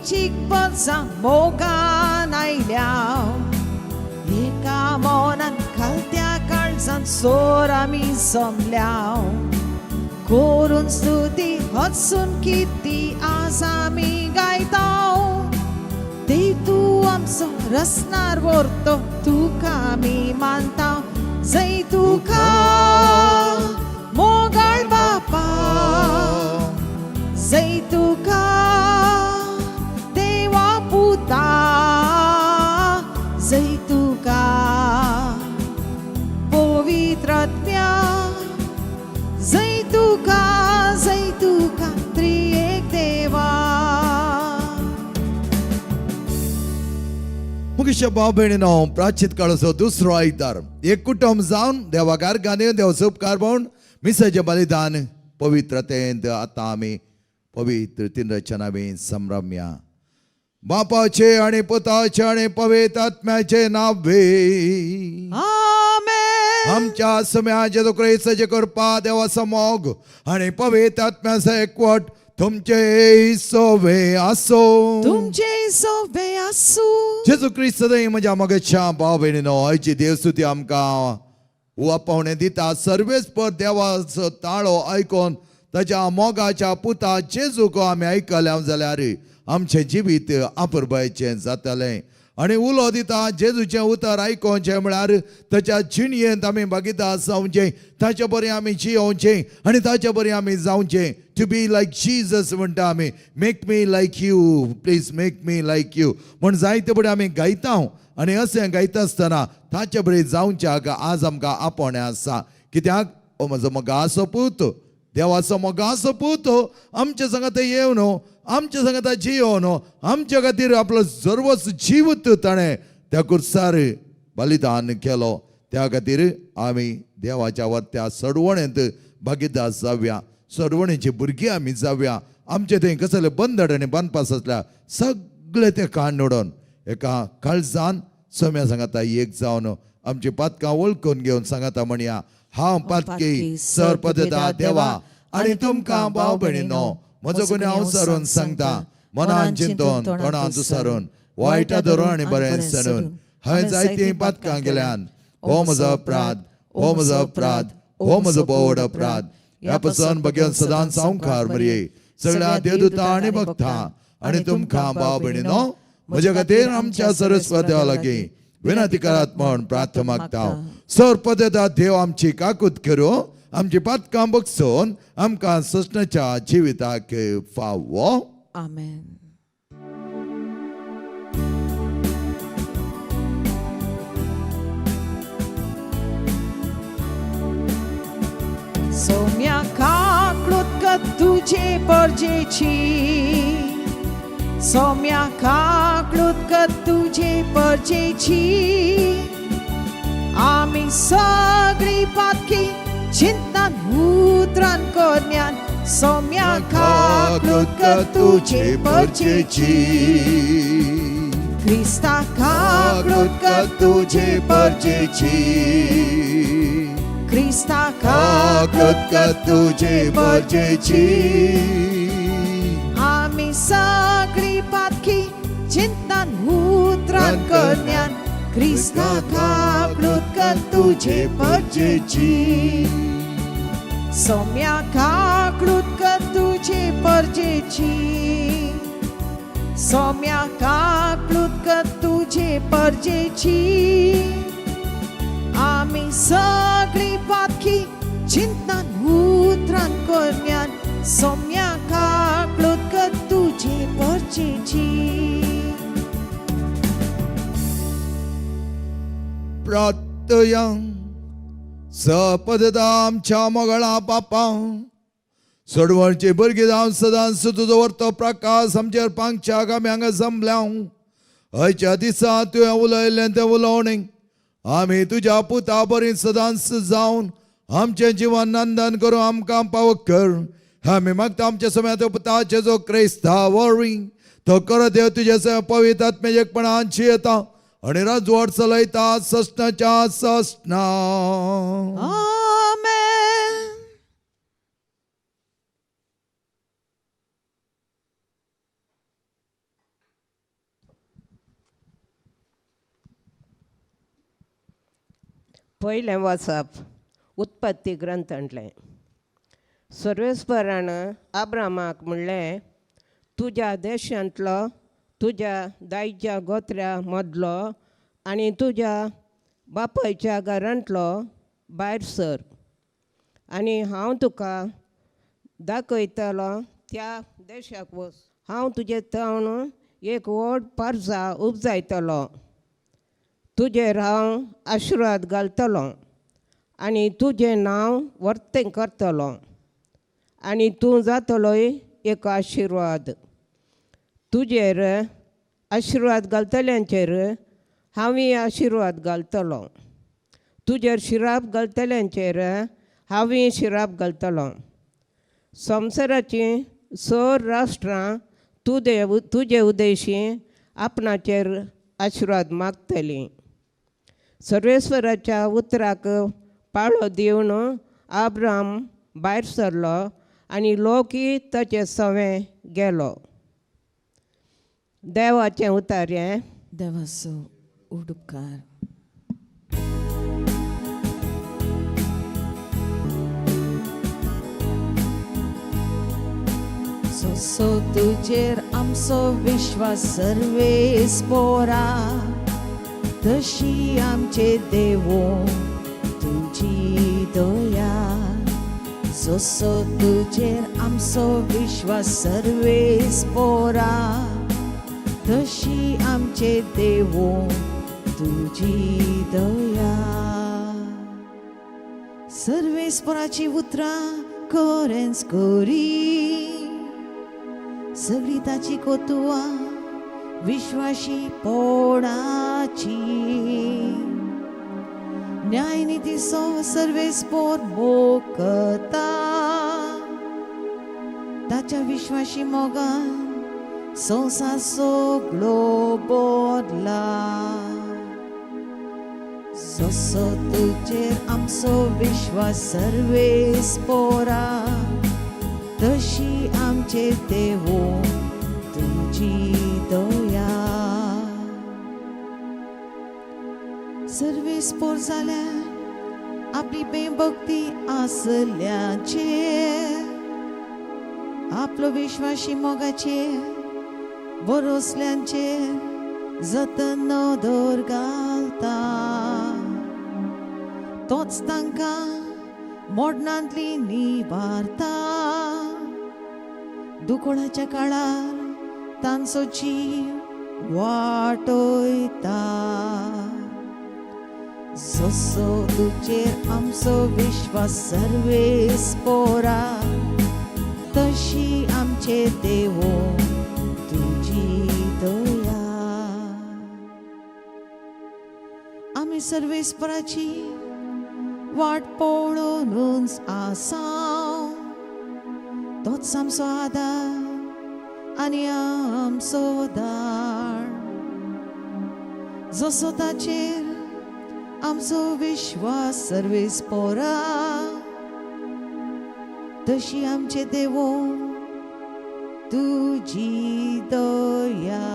चिकपजां मोगान आयल्या एका मनान खालत्या काळजान सोर आमी जमल्या करून स्तुती हसून किती आज आमी गायता ते तूं आमचो रसनार व्हरतो तुका आमी मानता जंय तुका मोगाळ बापा जंय तुका देवा पुता जंय तुका पवित्र आत्म्या जंय तुका त्रिएक देवा. मुखेश भाव भयणीनो, प्राचीत काळाचो दुसरो आयतार एक कुटुंब जावन देवा गार्गान येवन देवाचो उपकार पावन मिसाचें बलिदान पवित्रतेंत आतां आमी पवित्र तीन रचना आमी संभ्रमया. बापाचे आनी पुताचे आनी पवित्र आत्म्याचे नावे. आमेन. आमच्या सम्याचे जो क्रिस्ताचे कृपा देवाचो मोग आनी पवित्र आत्म्याचो एकवट तुमचे सोवे आसो. तुमचे सोवे आसूं. जेजू क्रिस्त म्हज्या मगेच्या भाव भयणीनो, आयची देवस्तुती आमकां पावणे दिता. सर्वेस्पर देवाचो ताळो आयकोन ताच्या मोगाच्या पुता जेजूक आमी आयकल्या जाल्यार आमचें जिवीत आपुरबायचें जातलें. आनी उलो दिता जेजूचें उतर आयकोवचें म्हळ्यार ताच्या जिणयेंत आमी भागिदार जावचें, ताचे बरें आमी जियोवचें आनी ताचे बरें आमी जावचें. टू बी लायक जिजस म्हणटा आमी. Make me like you, please make me like you म्हण जायते फुडें आमी गायता. आनी अशें गायता आसतना ताचे बरें जावच्याक आज आमकां आपोवणें आसा. कित्याक हो म्हजो मोगाचो पूत, देवाचो मोगाचो पूत आमच्या सांगाता येवन आमच्या सांगाता जियोवन आमच्या खातीर आपलो सर्वस्व जीव ताणें त्या कुर्सार बलिदान केलो. त्या खातीर आमी देवाच्या वरत्या सडवणेंत भागीदार जावया, सडवणेची भुरगीं आमी जावया. आमचे थंय कसले बंदड आनी बांदपास आसल्या सगळे ते काण उडोवन एका काळजान सम्या सांगाता एक जावन आमची पातकां वळखून घेवन सांगाता म्हणया. हांव पातकी सर पदता देवा आनी तुमकां भाव भयणीनो म्हजो कोणी हांव सारून सांगता, मनान चिंतून तोंडान दुसारून वायटा धरून आनी बरें सणून हांवें जायतीं पातकां केल्यान. हो म्हजो अपराध, हो म्हजो अपराध, हो म्हजो बोवड अपराध. ह्या पसून बगेवन सदांच संवकार मरये सगळ्या देवदूता आनी भक्ता आनी तुमकां भाव भयणीनो म्हज्या खातीर आमच्या सरस्वत देवा लागीं विनंती करात म्हण प्रार्थना मागता. सर पदता देव आमची काकूत करूं, आमची पातकां बगसून आमकां ससनाच्या जिविताक फावो. आमेन. सोम्या काकळूत तुझे परजेची, सोम्या काकळूत तुझे परजेची, आमी सगळी पातकी चिंतनान उतरान करण्यान सोम्या काकळूत तुझे परजेची. क्रिस्ता काकळूत तुझे परजेची, क्रिस्ता काकूत तुझे परजेची, आमी सगळी पातकी चिंतनान उतरान करण्यान क्रिस्ता काकळूत तुझे परजेची. सोम्या काकळूत तुझे परजेची, सोम्या काकळूत तुझे परजेची, आमी सगळी पातकी चिंतनान उतरान करण्यान सोम्या काकळूत तुझे परजेची. प्रार्थया. सपदता आमच्या मोगळा बापा, सोडवणचे भुरगीं जावन सदांच तुजो वर्तो प्रकाश आमचेर पांगच्याक आमी हांगा जमल्या. हयच्या दिसा तुवें उलयल्लें तें उलोवणें आमी तुज्या पुता बरी सदांच जावन आमचें जिवन नंदन करूं आमकां पावक कर. आमी मागता आमच्या समयात पुताचे जो क्रिस्ता वरवीं तो कर देव तुज्या पवित्र आत्म्याच्या एकपणान येता आनी राजवट चलयता ससनाच्या ससना. आमेन. पयलें वाचप उत्पत्ती ग्रंथांतलें. सर्वेस्परान आब्रामाक म्हणलें, तुज्या देशांतलो, तुज्या दायच्या गोत्र्या मदलो आनी तुज्या बापायच्या घरांतलो भायर सर आनी हांव तुका दाखयतलो त्या देशाक वच. हांव तुजे थावन एक व्हड पारजा उपजायतलो, तुजेर हांव आशिर्वाद घालतलो आनी तुजें नांव वर्तें करतलो आनी तूं जातलोय एक आशिर्वाद. तुजेर आशिर्वाद घालतल्यांचेर हांवूय आशिर्वाद घालतलो, तुजेर शिराप घालतल्यांचेर हांवूय शिराप घालतलो. संवसाराचीं सर राष्ट्रां तुजे उदेशी आपणाचेर आशिर्वाद मागतलीं. सर्वेश्वराच्या उतराक पाळो दिवन आब्राम भायर सरलो आनी लोकय ताचे सवें गेलो. देवाचें उतर हें. देवाचो उडकार. सोसो तुजेर आमचो विश्वास सर्वेस पोरा, तशी आमचे देवो तुजी दया. सोसो तुजेर आमचो विश्वास सर्वेस पोरा, तशी आमचे देवो तुजी दया. सर्वेस्पराची उतरां खरेंच करी, सगळी ताची कोतुआ विश्वाशी पोडाची. न्यायनितीचो सर्वेस्पोर मोकता, ताच्या विश्वाशी मोगान संवसार सगळो बदला. सोसो तुजेर आमचो विश्वास सर्वेस्पोरा, तशी आमचे देवो तुजी दया. सर्वेस्पोर जाल्यार आपली बेभक्ती आसल्याचेर, आपलो विश्वाशी मोगाचेर बरोसल्यांचेर जतन नदर घालता. तोच तांकां मोडणांतली निवारता, दुकोळाच्या काळार तांचो जीव वाटयता. सोसो तुजेर आमचो विश्वास सर्वेस्पोरा, तशी आमचे देवो तुजी दया. आमी सर्वेस्पराची वाट पळोवनूच आसा, तोच आमचो आदार आनी आमचो दाळ. जसो ताचेर आमचो विश्वास सर्वेस्पोरा, तशी आमचे देवो तुजी दया.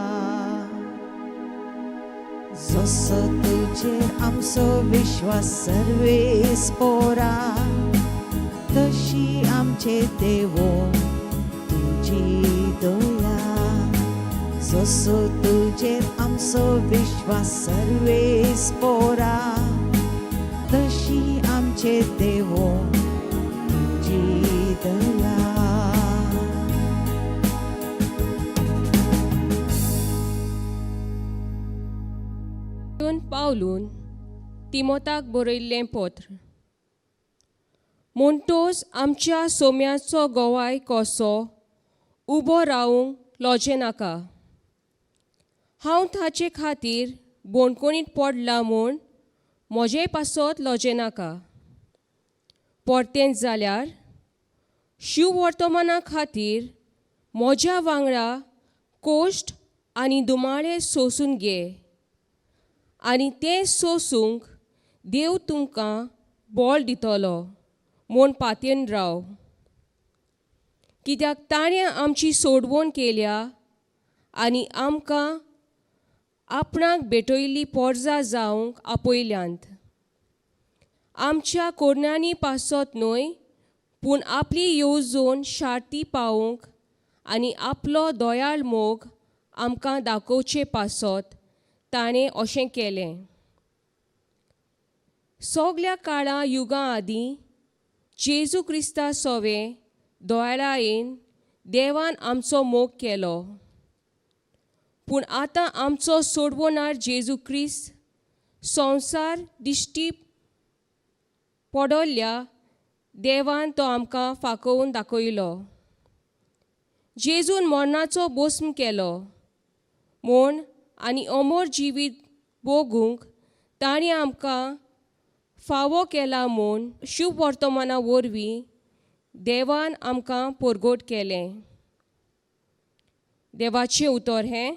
जसो तुजेर आमचो विश्वास सर्वेस्पोरा, तशी आमचे देवो तुजी दया. जसो तुजेर आमचो विश्वास सर्वेस्पोरा, तशी आमचे देवो तुजी दया. पावलून तिमोताक बरयल्लें पत्र. म्हणटोच आमच्या सोम्याचो गोवाय कसो उबो रावूंक लजें नाका. हांव ताचे खातीर बोणकोणीत पडला म्हूण म्हजे पासत लजें नाका. परतेंच जाल्यार शिववर्तमाना खातीर म्हज्या वांगडा कोश्ट आनी दुमाळे सोसून घे आनी तें सोसूंक देव तुमकां बळ दितलो म्हूण पातयेन राव. कित्याक ताणें आमची सोडवण केल्या आनी आमकां आपणाक भेटयल्ली पोरजा जावंक आपयल्यांत. आमच्या कोरण्यांनी पासत न्हय पूण आपली येवजण शार्ती पावोवंक आनी आपलो दयाळ मोग आमकां दाखोवचे पासत ताणें अशें केलें. सगल्या काळा युगां आदीं जेजू क्रिस्ता सोवे दोळायेन देवान आमचो मोग केलो, पूण आतां आमचो सोडवणार जेजू क्रिस्त संवसार दिश्टी पडल्ल्या देवान तो आमकां फाकोवन दाखयलो. जेजून मरणाचो बोस्म केलो म्हूण आनी अमर जिवीत भोगूंक ताणें आमकां फावो केला म्हूण शुभ वर्तमाना वरवीं देवान आमकां परगट केलें. देवाचें उतर हें.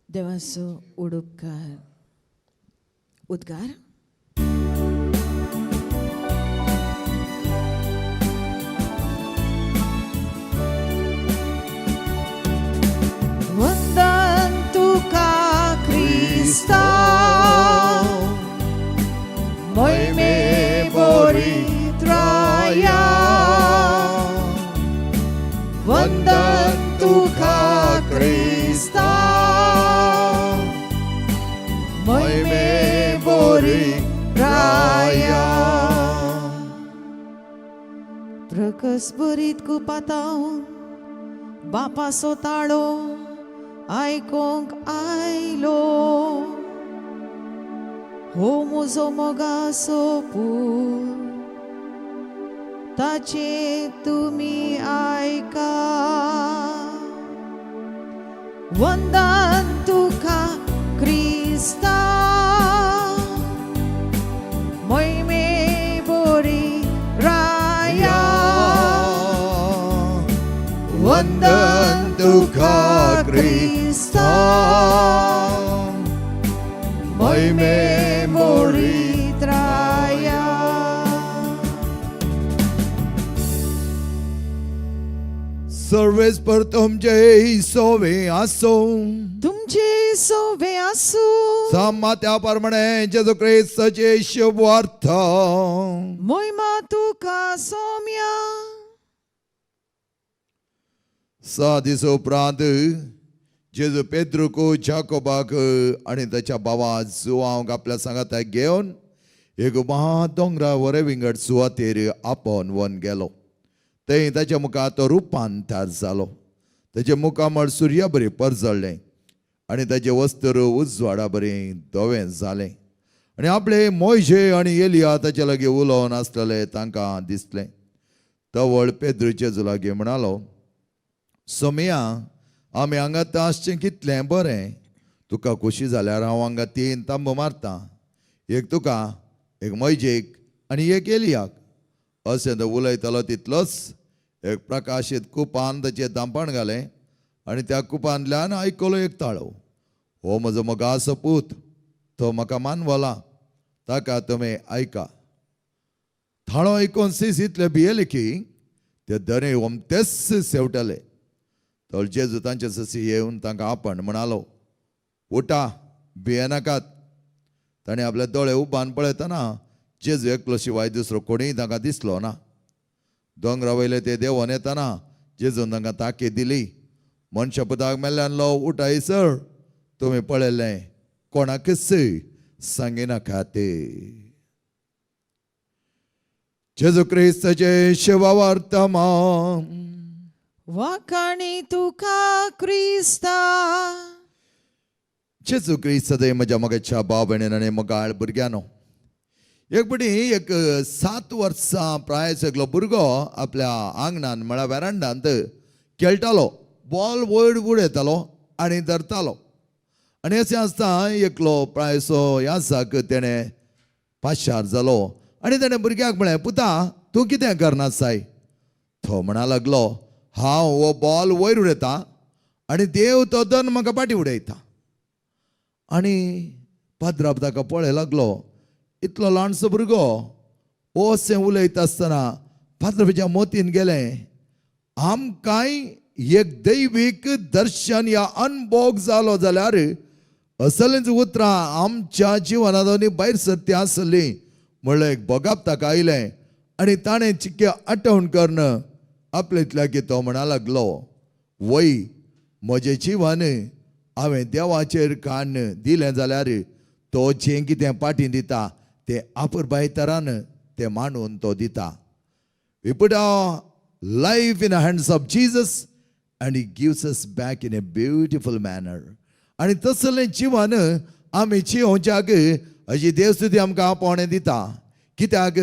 देवाचो उडुपकार उद्गार. वंदन तुका क्रिस्ता, मोहिमे बोरित्राया. वंदन तुका क्रिस्ता, मोहिमे बोरित्राया. प्रकस बरीत कुपातावन बापासो ताळो आयकोंक आयलो. हो म्हजो मोगासो पूत, ताचे तुमी आयका. वंदन तुका क्रिस्ता, मोहिमे बोरी राया. वंदन तुका क्रिस्ता, मोहिमे मोरी त्राया. सर्वेस्पर तुमचे सोवे आसो. तुमचे सोवे आसूं. समात्या प्रमाणे जेजू क्रिस्ताचे शुभवार्थ. मोहिमा तुका सोम्या. सा दीस उपरांत जेजू पेद्रूक, जाकोबाक आनी ताच्या भावा जुवांक आपल्या सांगाताक घेवन एक महा दोंगरा वरे विंगड सुवातेर आपोवन वन गेलो. थंय ताच्या मुखार तो रुपांतर जालो. ताचें मुखामळ सुर्या बरी परजळ्ळें आनी ताचें वस्त्र उजवाडा बरी धवें जालें. आनी आपले मोयजे आनी एलिया ताचे लागीं उलोवन आसलेले तांकां दिसलें. तवळ पेद्रू जेजू लागीं म्हणालो, सोमया, आमी हांगा आसचें कितलें बरें. तुका खोशी जाल्यार हांव हांगा 3 तांबो मारतां, एक तुका, एक मोयजेक आनी एक एलियाक. अशें तो उलयतालो तितलोच एक प्रकाशीत कुपान ताचें दांपण घालें आनी त्या कुपांतल्यान आयकलो एक ताळो, हो म्हजो मोगाचो पूत, तो म्हाका मानवला, ताका तुमी आयका. थाळो आयकून सीस इतले भियेले की ते दरे ओमतेच सेवटले. तर जेजू तांचे सशी येवन तांकां आपण म्हणालो, उठा, भियेनाकात. ताणें आपले दोळे उबान पळयतना जेजू एकलो शिवाय दुसरो कोणूय तांकां दिसलो ना. दोंगरा वयले ते देंवोन येतना जेजून तांकां ताकीद दिली, मनशा पुताक मेल्ल्यान लो उठाय सर, तुमी पळयलें कोणाकच सांगिनाकात. जेजू क्रिस्ताचे शिवावर्तमान. वाखाणी तुका क्रिस्ता. जेजू क्रिस्त सदैव म्हज्या मोगाच्या भाव भयणीन आनी मोगाळ भुरग्यांनो, एक फावटी एक 7 वर्सां प्रायेचो एकलो भुरगो आपल्या आंगणान म्हळ्यार वेरांडांत खेळटालो. बॉल वयर उडयतालो आनी धरतालो. आनी अशें आसता एकलो प्रायेचो याजाक तेणें पाशार जालो आनी तेणें भुरग्याक म्हळें, पुता तूं कितें करना साय? तो म्हणा लागलो, हांव हो बॉल वयर उडयता आनी देव तो दन म्हाका फाटीं उडयता. आनी पाद्राप ताका पळय लागलो, इतलो ल्हानसो भुरगो हो अशें उलयता आसतना पाद्राच्या मोतीन गेलें, आमकांय एक दैवीक दर्शन या अनभोग जालो जाल्यार असलींच उतरां आमच्या जिवनांत भायर सरती आसली म्हणलें एक भोगाप ताका आयलें आनी ताणें चिक्के आठवण करून आपले की तो म्हणा लागलो, वय म्हजें जिवन हांवें देवाचेर कान दिलें जाल्यार तो जें कितें पाटी दिता तें आपुरबाय तरान तें मांडून तो दिता. We put our life in the hands of Jesus and He gives us back in a beautiful manner. आनी तसलें जिवन आमी जियोवच्याक अशी देवस्तुती आमकां आपोवणें दिता. कित्याक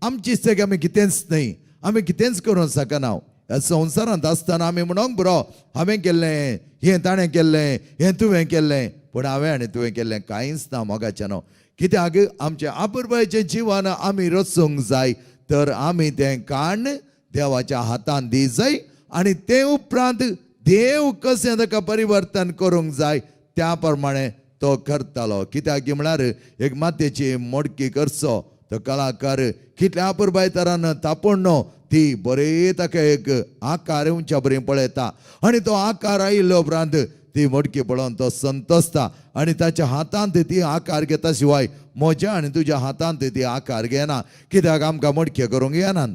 आमची इत्सेक आमी कितेंच न्हय, आमी कितेंच करूंक शकना. ह्या संवसारांत आसतना आमी म्हणोंक बरो, हांवें केल्लें हें, ताणें केल्लें हें, तुवें केल्लें, पूण हांवें आनी तुवें केल्लें कांयच ना मोगाचें न्हू. कित्याक आमचें आपुरबायेचें जिवन आमी रचूंक जाय तर आमी तें काण देवाच्या हातान दी जाय आनी ते उपरांत देव कशें ताका परिवर्तन करूंक जाय त्या प्रमाणे तो करतालो. कित्याक की म्हळ्यार एक मातयेची मोडकी करचो तो कलाकार कितल्या आपुरबाय तरान तापोवन न्हू ती बरे ताका एक आकार येवच्या बरी पळयता आनी तो आकार आयिल्ल्या उपरांत ती मडकी पळोवन तो संतोसता आनी ताच्या हातांत ती आकार घेता शिवाय म्हज्या आनी तुज्या हातांत ती आकार घेना, कित्याक आमकां मडक्यो करूंक येनात.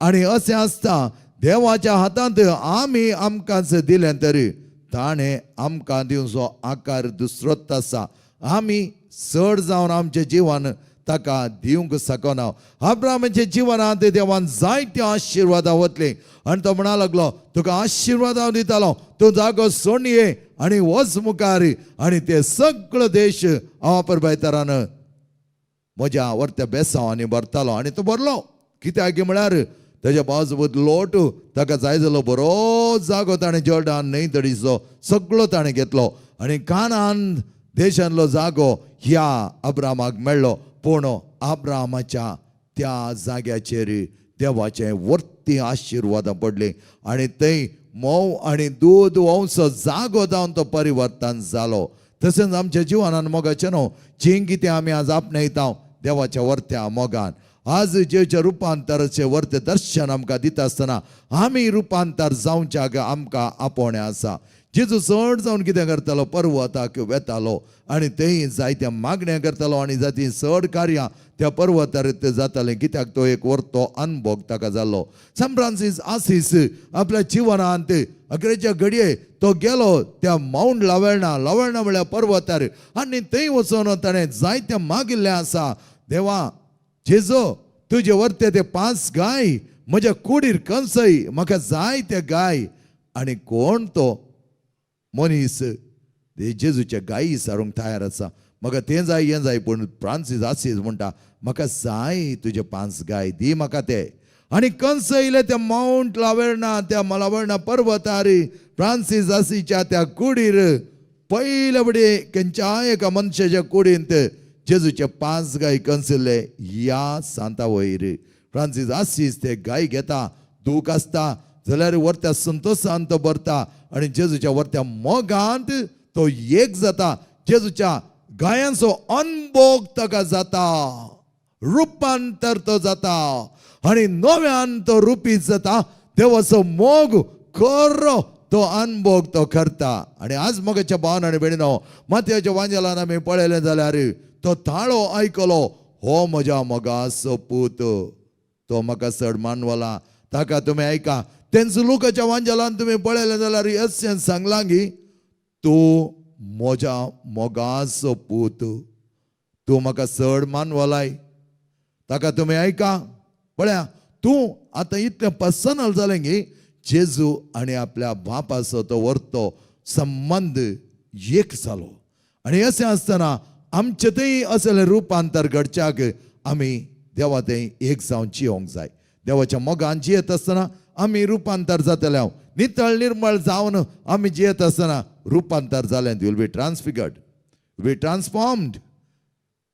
आनी अशें आसता देवाच्या हातांत आमी आमकांच दिलें तरी ताणें आमकां दिवचो आकार दुसरोच आसा. आमी चड जावन आमचें जिवन ताका दिवंक शकना. अब्रामाच्या जिवनांत देवान जायते आशिर्वादां वतली आनी तो म्हणा लागलो, तुका आशिर्वाद हांव दितालो, तूं जागो सोडून ये आनी वच मुखार आनी ते सगळो देश हांव परबायतरान म्हज्या वर्त्या बेसांव भरतालो. आनी तो भरलो. कित्याक म्हळ्यार ताज्या बाजूबत लोट ताका जाय जालो बरो जागो ताणें जॉर्डन न्हंय तडीचो सगळो ताणें घेतलो आनी कानान देशांतलो जागो ह्या अब्रामाक मेळ्ळो. पूण अब्रामाच्या त्या जाग्याचेर देवाचे वर्ती आशिर्वादां पडली आनी थंय म्होंव आनी दूद वंसो जागो जावन तो परिवर्तन जालो. तशेंच आमच्या जिवनान मोगाचें न्हू जें कितें आमी आज आपणायता देवाच्या वर्त्या मोगान, आज जेच्या रुपांतराचें वर्ते दर्शन आमकां दिता आसतना आमी रुपांतर जावच्याक आमकां आपोवणें आसा. जेजू चड जावन कितें करतालो, पर्वताक वेतालो आनी थंय जायत्या मागण्या करतालो आनी जायतीं चड कार्यां त्या पर्वतार जातालीं, कित्याक तो एक वर्तो अनभोग ताका जाल्लो. सान फ्रांसीस आसीस आपल्या जिवनांत अकरेच्या घडये तो गेलो त्या मावंट लावेर्ना, लावेर्ना म्हळ्यार पर्वतार, आनी थंय वचून ताणें जायतें मागिल्लें आसा, देवा जेजो तुजे वर्ते ते 5 गाय म्हज्या कुडीर कंसय, म्हाका जाय ते गाय. आनी कोण तो मनीस जेजूच्या गायी सारूंक तयार आसा, म्हाका तें जाय हें जाय, पूण फ्रांसीस आसीस म्हणटा म्हाका जाय तुजे 5 गाय दी म्हाका ते. आनी कंस येयले त्या मावंट लावेर्ना, त्या लावेर्ना पर्वतार फ्रांसीस आसीच्या त्या कुडीर पयले फुडें खंयच्याय एका मनशाच्या कुडींत जेजूचे 5 गाय कंसिल्ले ह्या सांता वयर. फ्रांसीस आसीस ते गाय घेता, दूख आसता जाल्यार वर्त्या संतोशान तो भरता आनी जेजूच्या वर्त्या मोगांत तो एक जाता. जेजूच्या गायांचो अनभोग ताका जाता, रुपांतर तो जाता आनी नव्यान तो रुपीत जाता. देवाचो मोग खरो तो अनभोग तो करता. आनी आज मोगाच्या भावन आनी भयणीनो, मातयेच्या वांजेलान आमी पळयलें जाल्यार तो ताळो आयकलो, हो म्हज्या मोगाचो पूत, तो म्हाका चड मानवला, ताका तुमी आयका. तेंच लुकाच्या वांजेलान तुमी पळयलें जाल्यार अशें सांगलां की तूं म्हज्या मोगाचो पूत, तूं म्हाका चड मानवलाय, ताका तुमी आयका. पळया तूं आतां इतलें पर्सनल जालें की जेजू आनी आपल्या बापाचो तो वर्तो संबंद एक जालो. आनी अशें आसतना आमचें थंय असलें रुपांतर घडच्याक आमी देवा थंय एक जावन जियोंक जाय. देवाच्या मोगान जियेत आसतना आमी रुपांतर जातले. हांव नितळ निर्मळ जावन आमी जियेत आसतना रुपांतर जालें, will be transfigured, be transformed.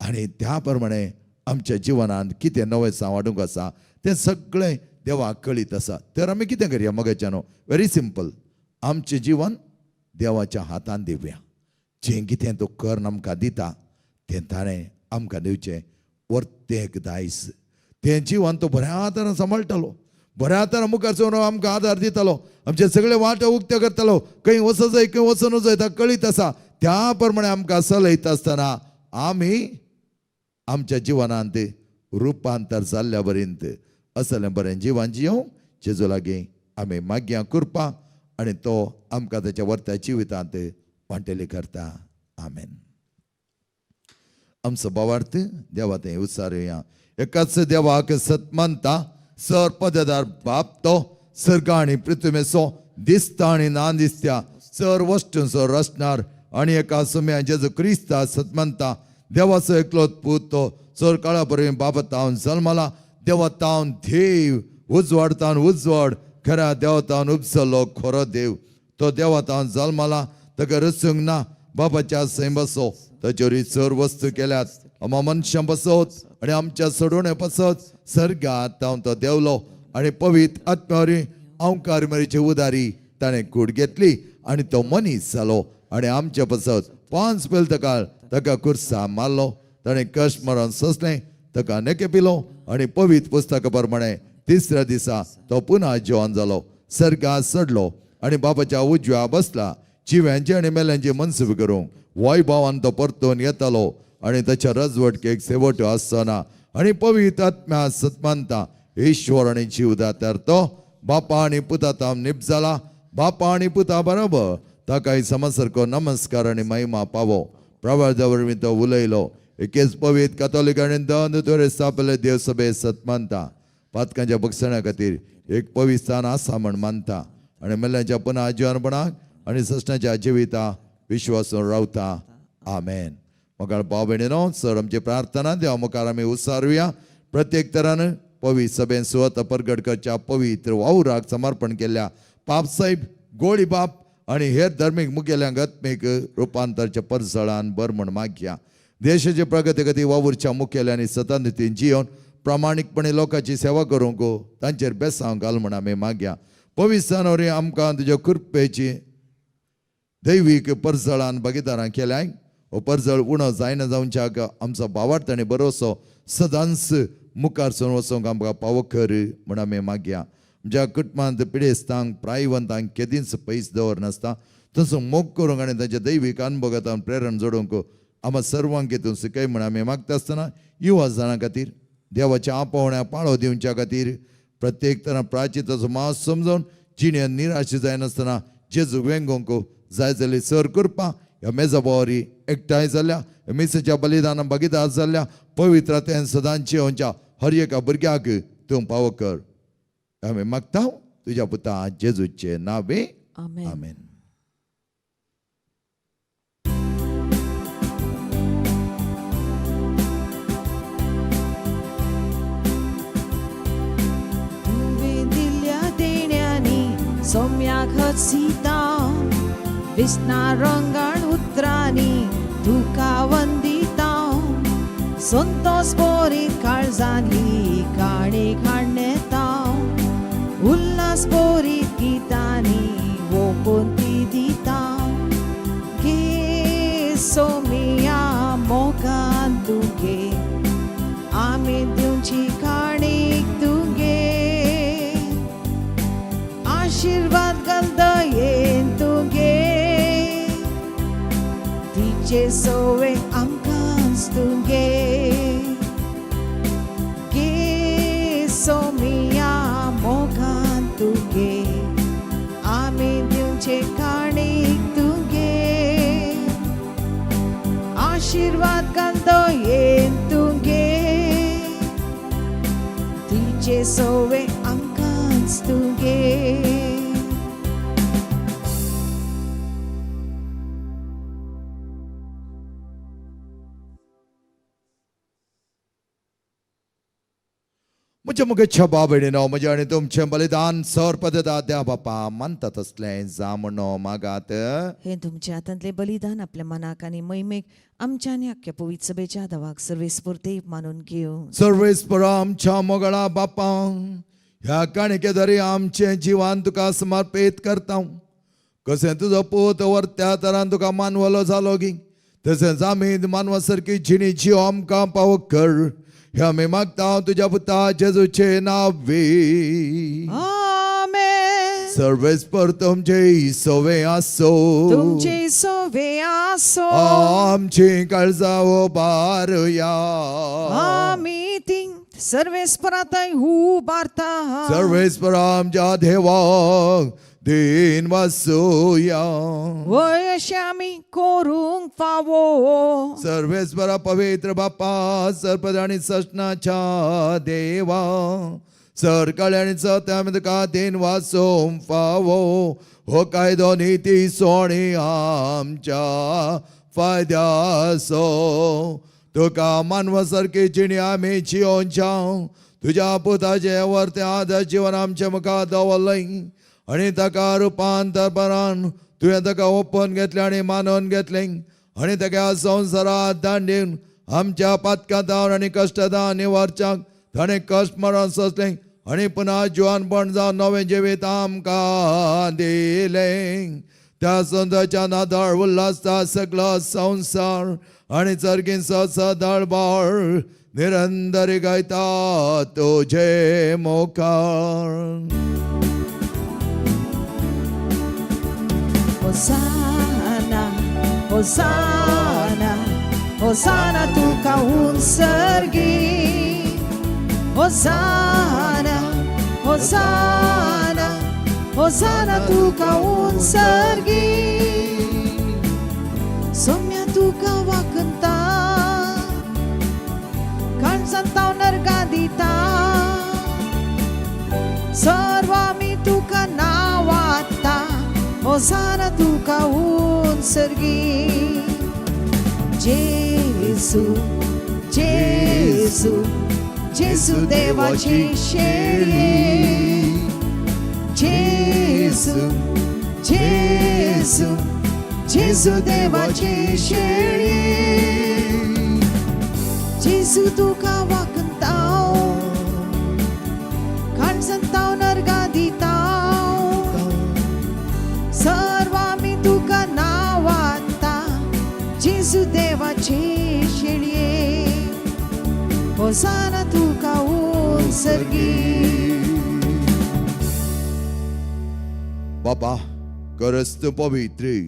आनी त्या प्रमाणे आमच्या जिवनांत कितें नवें सांवाडूंक आसा तें सगळें देवाक कळीत आसा. तर आमी कितें करया मोगाच्यानो, व्हेरी सिंपल, आमचें जिवन देवाच्या हातान दिवया. जें कितें तो कर्ण आमकां दिता तें ताणें आमकां दिवचें वर्तें एक दायज. तें जिवन तो बऱ्या तरान सांबाळटालो, बऱ्या तरान मुखार सरून आमकां आदार दितालो, आमचे सगळे वाटो उक्त्यो करतालो, खंय वचो जाय खंय वचूं जाय ताका कळीत आसा. त्या प्रमाणे आमकां चलयता आसतना आमी आमच्या जिवनांत रुपांतर जाल्ल्या बरेंत असलें बरें जिवन जियोवंक जेजू लागीं आमी मागया कृपा आनी तो आमकां ताच्या वर्त्या जिवितांत वांटेली करता. आमेन. आमचो भावार्थ देवा तें उसारुया. एकाच देवाक सत मानता, सर पददार बाप तो सर्ग आनी पृथ्वीचो दिसता आनी ना दिसत्या सर वस्तूंचो रचणार आनी एका सुम्या जेजू क्रिस्ता सत मानता, देवाचो एकलोच पूत तो सर काळा बरें बाबा तावन जल्मला, देवा तावन देव, उजवाड तावन उजवाड, खऱ्या देवतावन उपसलो खरो देव, तो देवा तावन जल्मला, ताका रचूंक ना, बाबाच्या सैम बसो ताचेर चर वस्तू केल्यात, आमा मनशां बसत आनी आमच्या सोडोवणे पासत सर्गात तावन तो देवलो आनी पवित्र आत्म्यावरी अंकार मरीची उदारी ताणें कूड घेतली आनी तो मनीस जालो आनी आमच्या पासत 5 पेलतकाळ ताका कुर्सा मारलो, ताणें कश्ट मरण सोंसलें, ताका नेके पिलो आनी पवित्र पुस्तका प्रमाणे तिसऱ्या दिसा तो पुन्हा जिवन जालो, सर्गात चडलो आनी बाबाच्या उजव्या बसला, जिव्यांचे आनी मेल्यांचे मनसूब करूंक वैभवान तो परतून येतालो आनी ताच्या रजवटकेक शेवट आसना आनी पवित्र आत्म्या सतमानता ईश्वर आनी जीवदातार तो बापा आनी पुता ताम निप जाला, बापा आनी पुता बरोबर ताकाय समसारको नमस्कार आनी महिमा पावो. प्रवादा वरवीं तो उलयलो. एकेच पवित्र कातोलीक आनी दंद त्वरे स्थापले देवसभे सतमानता पातकांच्या बक्षणा खातीर एक पवित्र स्थान आसा म्हण मानता आनी मेल्ल्याच्या पुन्हा जिवनपणाक आनी सस्नाच्या जिविता विश्वासून रावता. आमेन. मुखार भाव भयणीनो, सर आमची प्रार्थना देवा मुखार आमी उसारुया. प्रत्येक तरान पवित्र सभेन सुवात परगट करच्या पवित्र वावराक समर्पण केल्ल्या पापसाहेब गोळीबाप आनी हेर धर्मीक मुखेल्यांक आत्मीक रुपांतरच्या परजळान बर म्हण मागया. देशाचे प्रगती खातीर वावुरच्या मुखेल्यांनी सतंतीन जिवन प्रामाणीकपणे लोकांची सेवा करूंक तांचेर बेसांव घाल म्हण आमी मागया. पवित्र वरवीं आमकां तुज्या कृपेची दैवीक परजळान भागीदारां केल्याय हो परजळ उणो जायना जावच्याक आमचो भावार्थ आनी भरोसो सदांच मुखार सरून वचूंक आमकां पावो कर म्हण आमी मागया. आमच्या कुटुंबांत पिडेस्तांक प्रायवंतांक केदींच पयस दवरनासता तसो मोग करूंक आनी तांच्या दैवीक अनुभगांत प्रेरण जोडूंक आमकां सर्वांक हितून शिकय म्हण आमी मागता आसतना युवा जाणां खातीर देवाच्या आपोवण्या पाळो दिवच्या खातीर प्रत्येक तरा प्राचिताचो मास समजून जिणेन निराश जायनासतना जेजू वेंगोवंक जाय जाल्यार सर करपा ह्या मेजा बोवारी एकठांय जाल्या मिसाच्या बलिदाना भागीदार जाल्ल्या पवित्रतेन सदांची येवच्या हर एका भुरग्याक तूं पावो कर. आमी मागता तुज्या पुता जेजूचे नावे. आमेन. आमेन. तुवें दिल्ल्या देण्यांनी सोम्याक हसिता, विस्ना रंगाण उतरांनी तुका वंदिता, संतोस बोरी काळजांनी काणी काडणेता, उल्हास बोरी गितांनी वोपून ती दिता. घे सोमिया मोगान तुगे, आमी दिवची काणीक तुगे, आशिर्वाद घाल दयेन तुगे, तिचे सोवे आमकांच तुगे. घे सोमिया मोगान तुगे, आमी दिवचे काणीक तुगे, आशिर्वाद घाल दयेन तुगे, तिचे सोवे आमकांच तुगे. म्हज्या मुगेच्या बाबडीनो, म्हजें आनी तुमचें बलिदान सर पदता द्या बापा मानता तसलें जा म्हणो मागात. हे तुमच्या हातांतले बलिदान आपल्या मनाक आनी महिमेक आमच्या आनी अख्ख्या पवित्र सभेच्या दवाक सर्वेस्फूर्ती मानून घेवं. सर्वेस्पर आमच्या मोगळा बापा, ह्या काणिकेदारी आमचें जिवान तुका समर्पीत करता. कशें तुजो पूत वर्त्या तरान तुका मानवलो जालो गी, तशेंच आमी मानवा सारकी जिणी जीव आमकां पावो कर. हे आमी मागता तुज्या पुता जेजूचे नावे. आमेन. सर्वेस्पर तुमचे सवे आसो. तुमचे सोवे आसो. आमची काळजां उबारुया. आमी ती सर्वेस्परातय उबारता. सर्वेस्पर आमच्या देवाक दिन वासुया. वय अशें आमी करूंक फावो. सर्वेस्परा पवित्र बापा, सर्पद आणि ससनाच्या देवा, सरकाळ आणि सत्य आमी तुका दिन वासूंक फावो. हो कायदो निती सोणी आमच्या फायद्याचो. तुका मानवा सारकी जिणी आमी जियोवच्या तुज्या पुताचे वर्ते आदर्श जीवन आमच्या मुखार दवरलंय आनी ताका रुपांतरपणान तुवें ताका ओपून घेतलें आनी मानून घेतलें आनी ताका संवसारात दान दिवन आमच्या पातकां आनी कश्टदान निवारच्याक ताणें कश्ट मरण सोंसलें आनी पुन्हा जिवानपण जावन नवें जिवीत आमकां दिलें. त्या संताच्या नादाळ उल्हासता सगळो संवसार आनी चरगीन सदाळ बाळ निरंतर गायता तुझे मुखार. Hosanna, Hosanna, Hosanna तुका उंसर्गी. Hosanna, Hosanna, Hosanna तुका उंसर्गी. सोम्या तुका वाकंता, काणसांत नरगा दिता, सर्व आमी तुका नावाता. होसाना तुका उंसर्गी. जेसू, जेसू, जेसू देवाची शेळये. जेसू, जेसू, जेसू देवाची शेळये. जेसू तुका वाकंताव, काणसंताव नरगा दिताव, सर्व आमी तुका नावाता. जेसू देवाचे शेळये. होसाना तुका उंसर्गी. बाबा, खरंच तूं पवित्री,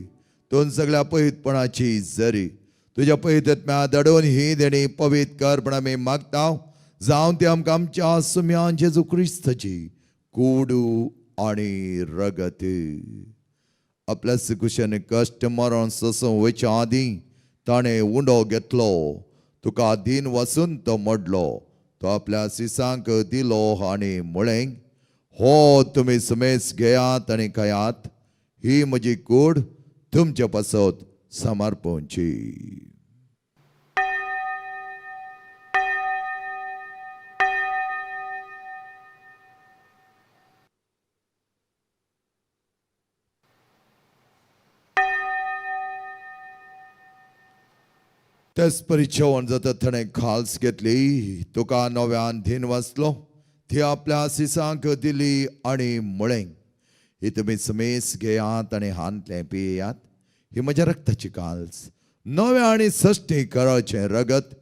तूं सगळ्या पवित्रपणाची जरी. तुज्या पवित्रत्म्या दडोवन ही देणी पवित्र कर म्हण आमी मागता, जावन ती आमकां आमच्या सुम्यान जेजू क्रिस्ताची कुडू आनी रगत. आपल्या सुकुशान कश्ट मरण सोसूं वयच्या आदीं ताणें उंडो घेतलो, तुका दीन वसून तो मोडलो, तो आपल्या सिसांक दिलो आनी म्हळें, हो तुमी सुमेस घेयात आनी खायात. ही म्हजी कूड तुमचे पासत समर्पणची. तेच परी जेवण जाता ताणें खाल्स घेतली, तुका नव्यान धीन वाचलो, ती आपल्या सिसांक दिली आनी म्हळें, ही तुमी समेस घेयात आनी हांतलें पियात. ही म्हज्या रक्ताची काल्स, नव्या आनी सश्टी कराचें रगत,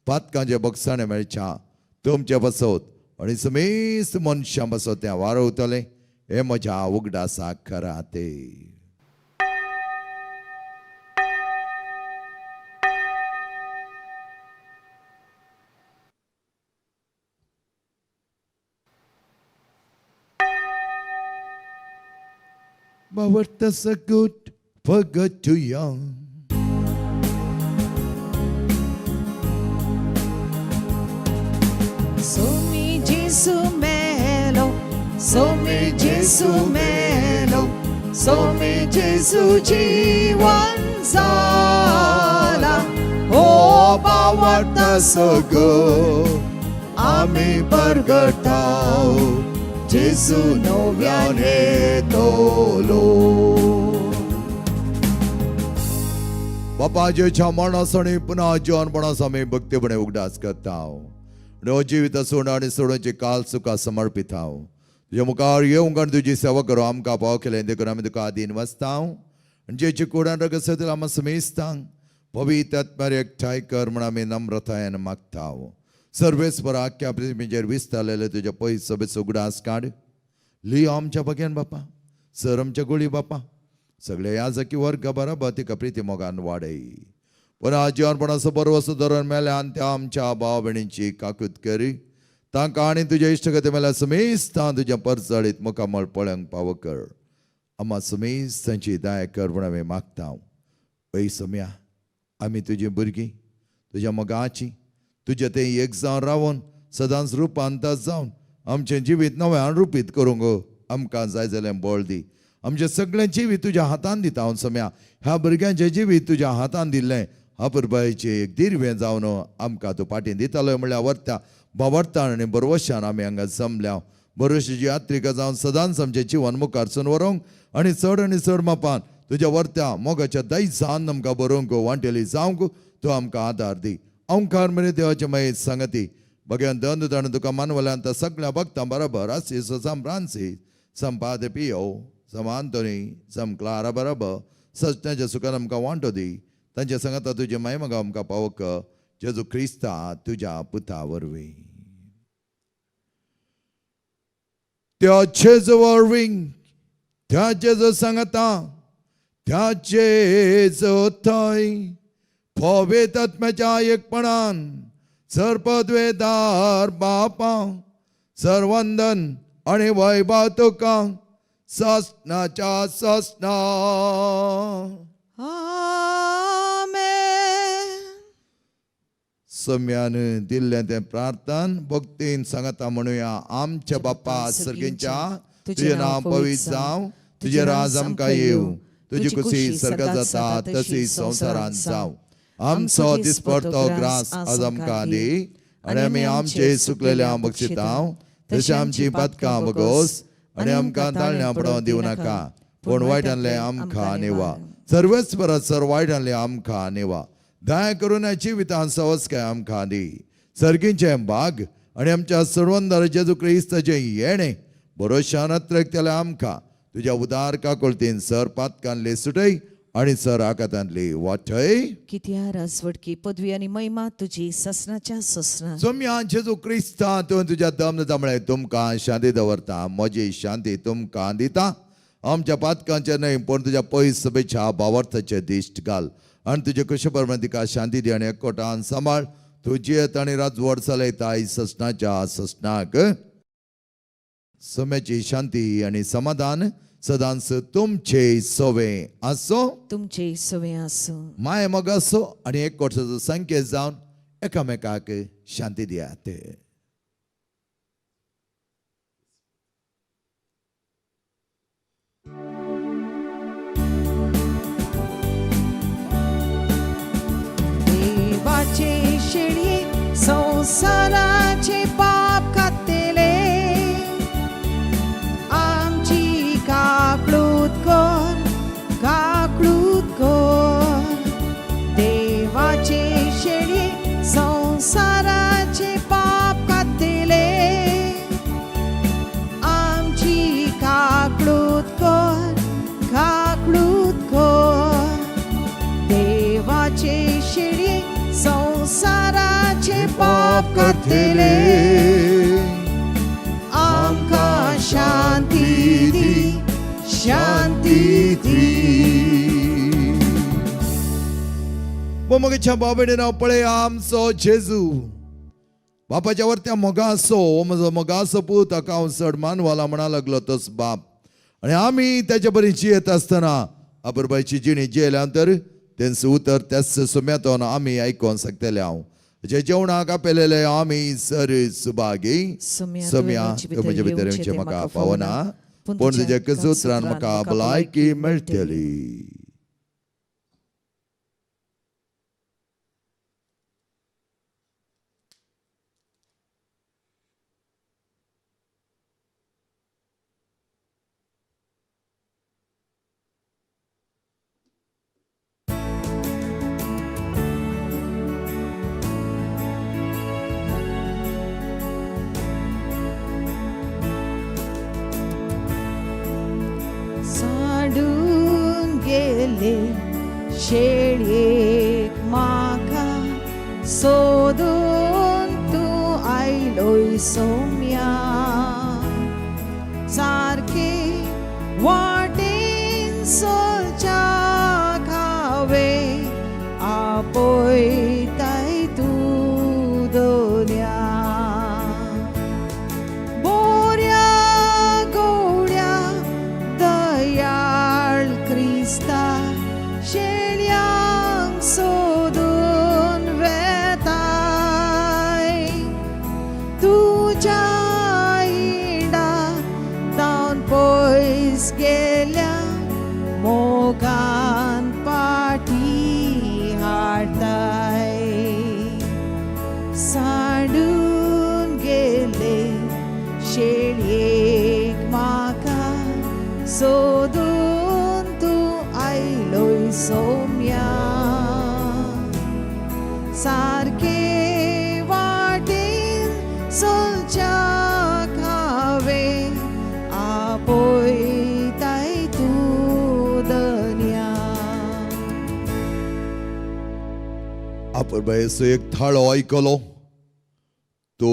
पातकांचे बक्षाणे मेळच्या तुमचे बसत आनी समेस्त मनशां बसत तें वारवतलें. हें म्हज्या उगडासाक करा ते. But so good for good to young. Somi Jesu melo, Somi Jesu melo, Somi Jesu jiwan zala. Oh, बावडता सगळं आम्ही परगटाव, जेसू नव्याने तोलो. बापाच्या मरणाचो आनी पुन्हा जिवनपणाचो आमी भक्तीपणे उगडास करता आनी हो जिवीत सोड आनी सोडूची काल सुखा समर्पित हांव. तुज्या मुखार येवंक आनी तुजी सेवा करूं आमकां पाव केलें देखून आमी तुका आदीन वसता आनी जेची कुडान रगत आमी समेस्तांक पवित्र आत्म्यार एकठांय कर म्हण आमी नम्रतायेन मागता. सर्वेस्पर, आख्या पृथ्वीचेर विस्तारलेले तुज्या पयस सभेचो उगडास काड. लियो आमच्या बगेन बापा, सर आमच्या गोळी बापा, सगळे याजकी वर्ग बरोबर तिका प्रिती मोगान वाडय. पुन्हा जिवनपणाचो बरवसो धरून मेल्या आनी त्या आमच्या भाव भयणींची काकूत करी. तांकां आनी तुज्या इश्टगती मेल्या समेस्तां तुज्या परजळीत मुखामळ पळोवंक पावो कर. आमा समेस्तांची दया कर म्हूण आमी मागता. अय सम्या, आमी तुजी भुरगीं, तुज्या मोगाची, तुज्या तें एक जावन रावन सदांच रुपांतर जावन आमचें जिवीत नव्यान रुपीत करूंक आमकां जाय जाल्यार बळ दी. आमचें सगळें जिवीत तुज्या हातान दिता हांव सम्या. ह्या भुरग्यांचें जिवीत तुज्या हातान दिल्लें अपुरबायेचें एक दिर्वें जावन आमकां तूं फाटीं दितालो म्हणल्यार वर्त्या भावार्थान आनी बरवशान आमी हांगा जमल्या. बरोवशाची यात्रिका जावन सदांच आमचें जिवन मुखारसून व्हरूंक आनी चड मापान तुज्या वर्त्या मोगाच्या दैजान आमकां बरोवंक वांटेली जावंक तूं आमकां आदार दी. ओंकार मेरे देवाचे मागीर सांगती बघ्यान दंद ताणें तुका मानवल्यान त्या सगळ्या भक्तां बरोबर आसीस सम फ्रांसीस सम पादे पियो सम आंतोनी सम क्लारा बरोबर सजण्याच्या सुखान आमकां वांटो दी. तांच्या सांगाता तुजे मायमगा आमकां पावक जेजू क्रिस्ता तुज्या पुता वरवीं. त्या जेजू वरवीं, त्या जेजू सांगाता, त्या जेजू थंय पवित्र आत्म्याच्या एकपणान सर्पद्वेदार बापा सर्वंदन आणि वैभव तुका ससनाच्या ससना. आमेन. सम्यान दिल्लें तें प्रार्थन भक्तीन सांगता म्हणुया. आमच्या बाप्पा सर्गेंच्या, तुजें नांव पवित्र जावं, तुजें राज आमकां येवं, तुजी कुशी सर्गात जाता तशी संवसारांत जावं. आमचो दिसपडतो ग्रास आज आमकां दी आनी आमी आमचे सुकलेल्या बक्षितां तशें आमची पातकां बगोस आनी आमकां ताळण्या पडोवंक दिवं नाका, पूण वायटांतलें आमकां निवा. सर्वच परत सर वायटांतलें आमकां निवा. दया करून ह्या जिवितान सवस्काय आमकां दी. सर्गींचें भाग आनी आमच्या सर्वंदर जेजू क्रिस्ताचें येणें भरोशान अत्रकतलें आमकां तुज्या उदार काकुळतीन सर पातकांतली सुटय आनी सर आकातांतली वाटय. कित्या राजवटकी पदवी आनी महिमा तुजी ससनाच्या ससना. सोम्या जेजू क्रिस्ता तूं तुज्या दम दिता म्हळें तुमकां शांती दवरता, म्हजी शांती तुमकां दिता. आमच्या पातकांचें न्हय पूण तुज्या पयस सभेच्या भावार्थाचें दिश्ट घाल आनी तुजे कशे प्रमाणे तिका शांती दी आनी एकवटान सांबाळ. तूं जियेत आनी राजवट चलयता ससनाच्या ससनाक. सम्याची शांती आनी समाधान सदांच तुमचे सवे आसो. तुमचे सवे आसूं. माय मोग आसो आनी एकवटाचो संकेत जावन एकामेकाक शांती दियात. देवाचे शेळये संवसाराचे पाप खातेले, आमची काकळूत कर, काकळूत कर. देवाचे शेळये संवसाराचे पाप खातेले, आमची काकळूत कर, काकळूत कर. देवाचे शेळये संवसाराचे पाप कातले, आमकां शांती दी, शांती दी. मोगेच्या बाबेने नांव पळय आमचो जेजू बापाच्या वरत्या मोगासो, हो म्हजो मोगासो पूत, ताका हांव चड मानवाला म्हणा लागलो तोच बाप. आनी आमी ताच्या बरी जियेत आसतना अपुरबायची जिणी जियेल्या तर तेंच उतर त्याच सुम्यातोन आमी आयकोन शकतले. हांव जे जेवणाक आपयलेले आमी सर सुभागी. सोम्या, सोम्या, तुवें तूं म्हजे भितर येवचें म्हाका पावना, पूण तुज्या उतरान म्हाका भलायकी मेळटली. सांडून गेले शेळयेक म्हाका सोदून तूं आयलोय सोम्या, सारके वाटेन सोलच्याक हांवें आपयताय तूं दोन्या. तुज्या इडा तावन पयस गेल्या मोगान पाटी हाडताय सांडून गेले शेळयेक म्हाका सोदून तूं आयलोय सोम्या सारके वाटेन चलच्याक हांवें आपयताय तूं दनया. आपण बायचो एक थाळो आयकलो तो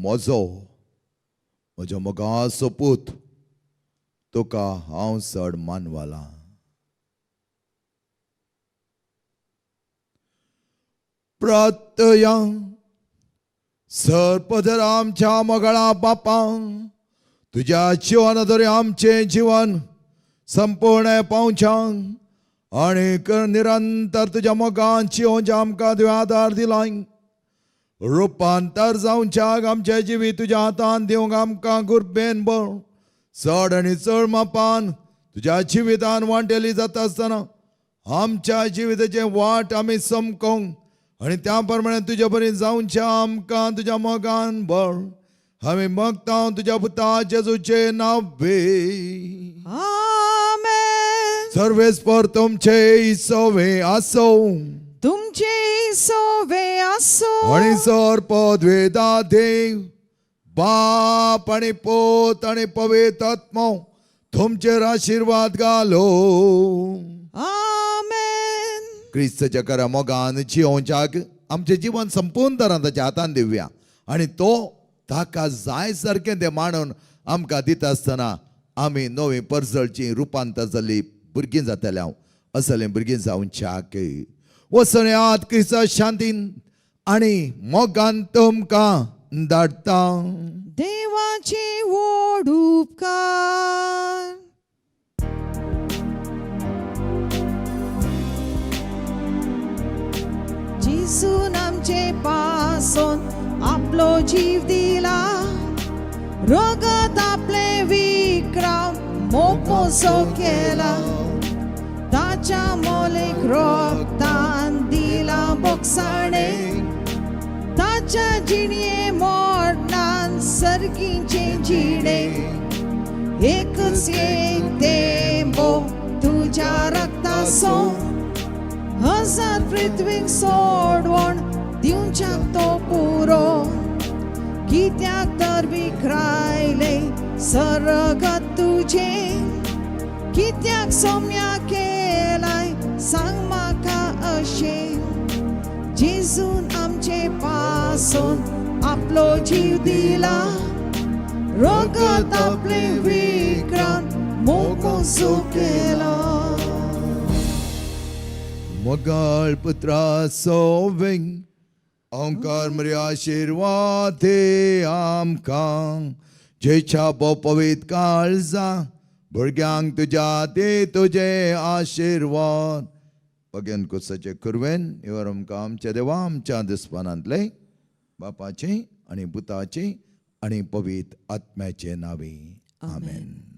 म्हजो म्हज्या मोगाचो पूत तुका हांव चड मानवला. प्रार्थया. सरपदर आमच्या मोगाळा बापा तुज्या जिवना दरे आमचें जिवन संपूर्ण पावच्याक आनी निरंतर तुज्या मोगान जिवनच्या आमकां तुवें आदार दिलाय. रुपांतर जावच्याक आमचें जिवीत तुज्या हातान दिवंक आमकां गुरबेन बळ चड आनी चड मापान तुज्या जिवितान वांटेली जाता आसतना आमच्या जिविताचें वाट आमी समकोंक आनी त्या प्रमाणे तुज्या बरी जावच्या आमकां तुज्या मोगान बळ आमी मागता तुज्या पुता जेजूचे नांवे. आमेन. सर्वेस्पर तुमचे सवे आसो तुमचे सोवे आसो. आनी सर पदवेदा देव बाप आनी पोत आनी पवित्र आत्मो तुमचेर आशिर्वाद घालो. आमेन. क्रिस्तच्या करा मोगान जियोवच्याक आमचें जिवन संपूर्ण तरान ताच्या हातान दिवया आनी तो ताका जाय सारकें तें मांडून आमकां दिता आसतना आमी नवी परजळची रुपांतर जाल्ली भुरगीं जातले हांव असलें भुरगीं जावच्याक वचून याद क्रिस्ता शांतीन आनी मोगान तुमकां धाडटा. देवाचे व्हड उपकार. जेजून आमचे पासून आपलो जीव दिला, रगत आपले विक्रावन मोकोसो केला, ताच्या मोलेक रगतान दिला बोगसाणे, ताच्या जिणये मोडणान सर्गीचे जिणे, एकच एक तेंबो तुज्या रक्तासो हजार पृथ्वीक सोडवण दिवच्याक तो पुरो, कित्याक तर विक्रायले सरगत तुजें, कित्याक सोम्या केलाय सांग म्हाका अशें, जेजून आमचे पासून आपलो जीव दिला, रगत आपले विक्रान मोकोसो केला. मोगाळ पुत्रा सोविंग ओंकार मरे आशिर्वाद दे आमकां जेच्या पवित काळजा भुरग्यांक तुज्या दे तुजे आशिर्वाद बगेन कुसाचे कुरवेन इवर आमकां आमच्या देवा आमच्या दुस्मानांतले बापाचे आनी पुताचे आनी पवित्र आत्म्याचे नावे आमेन.